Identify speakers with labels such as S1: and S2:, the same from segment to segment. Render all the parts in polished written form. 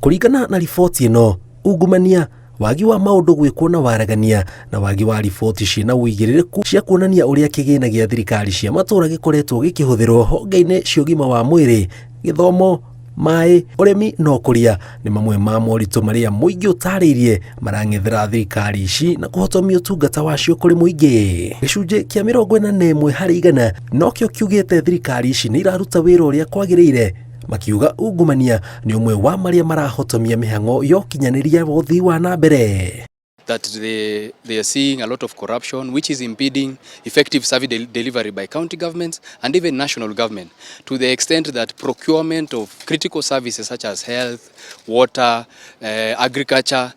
S1: Kũringana na riboti ĩno, ungumania, wagi wa maũndũ gwĩkwo na waragania na wagi wa riboti ciĩna ũigĩrĩrĩku cia kuonania ũrĩa kĩgĩna gĩa thirikari cia matũũra gĩkoretwo gĩkĩhũthĩrwo honge-inĩ cia ũgima wa mwĩrĩ, gĩthomo, maĩ, ũrĩmi na ũkũria nĩ mamwe ma moritũ marĩa mũingĩ ũtarĩirie marang'ethera thirikari ici na kũhotomia ũtungata wacio kũrĩ mũingĩ. Gĩcunjĩ kĩa 41% nokĩo kiugĩte thirikari ici nĩ iraruta wĩra ũrĩa kwagĩrĩire, makiuga ungumania nĩ ũmwe wa marĩa marahotomia mĩhang'o ya ũkinyanĩria wa ũthii wa na mbere.
S2: That they are seeing a lot of corruption, which is impeding effective service delivery by county governments and even national government, to the extent that procurement of critical services such as health, water, agriculture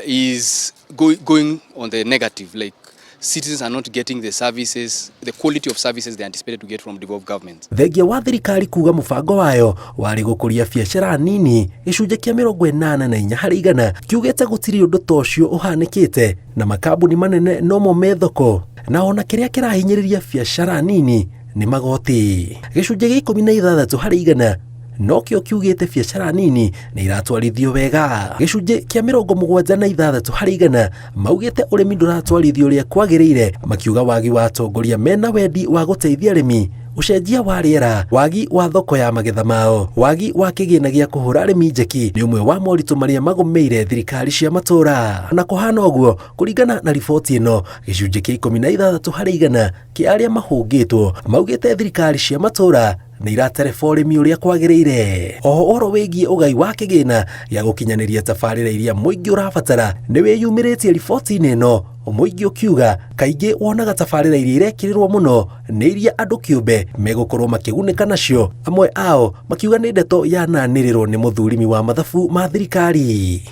S2: is going on the negative. Like, citizens are not getting the services, the quality of services they anticipated to get from devolved governments.
S1: Thengia wa thirikari kuga mũbango wayo warĩ gũkũria biacara nini, gĩcunjĩ kĩa 84% kiugĩte gũtirĩ ũndũ ta ũcio ũhanĩkĩte na makambuni manene nomo me thoko, na ona kĩrĩa kĩrahinyĩrĩria biacara nini nĩ magoti. Gĩcunjĩ gĩa 16% nokĩo kiugĩte biacara nini nĩ iratwarithio wega. Gĩcunjĩ kĩa 76% maugĩte ũrĩmi ndũratwarithio ũrĩa kwagĩrĩire, makiuga wagi wa atongoria mena wendi wa gũteithia arĩmi, ũcenjia wa rĩera, wagi wa thoko ya magetha mao, wagi wa kĩgĩna gĩa kũhũra arĩmi njeki nĩ ũmwe wa moritũ marĩa magũmĩire thirikari cia matũũra. Na kũhana ũguo, kũringana na riboti ĩno, gĩcunjĩ kĩa 16% kĩa arĩa mahũngĩtwo maugĩte thirikari cia matũũra nĩ iratereba ũrĩmi ũrĩa kwagĩrĩire. Oho ũhoro wĩgiĩ ũgai wa kĩgĩna gĩa gũkinyanĩria tabarĩra iria mũingĩ ũrabatara nĩ wĩyumĩrĩtie riboti-inĩ ĩno, mũingĩ ũkiuga kaingĩ wonaga tabarĩra iria irekĩrĩrwo mũno nĩ iria andũ kĩũmbe megũkorwo makĩgunĩka nacio, amwe ao makiuga nĩ ndeto yananĩrĩrwo nĩ mũthurimi wa mathabu ma thirikari.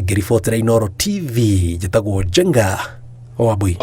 S1: Ngĩribotera Inooro TV, njĩtagwo Njenga Wambui.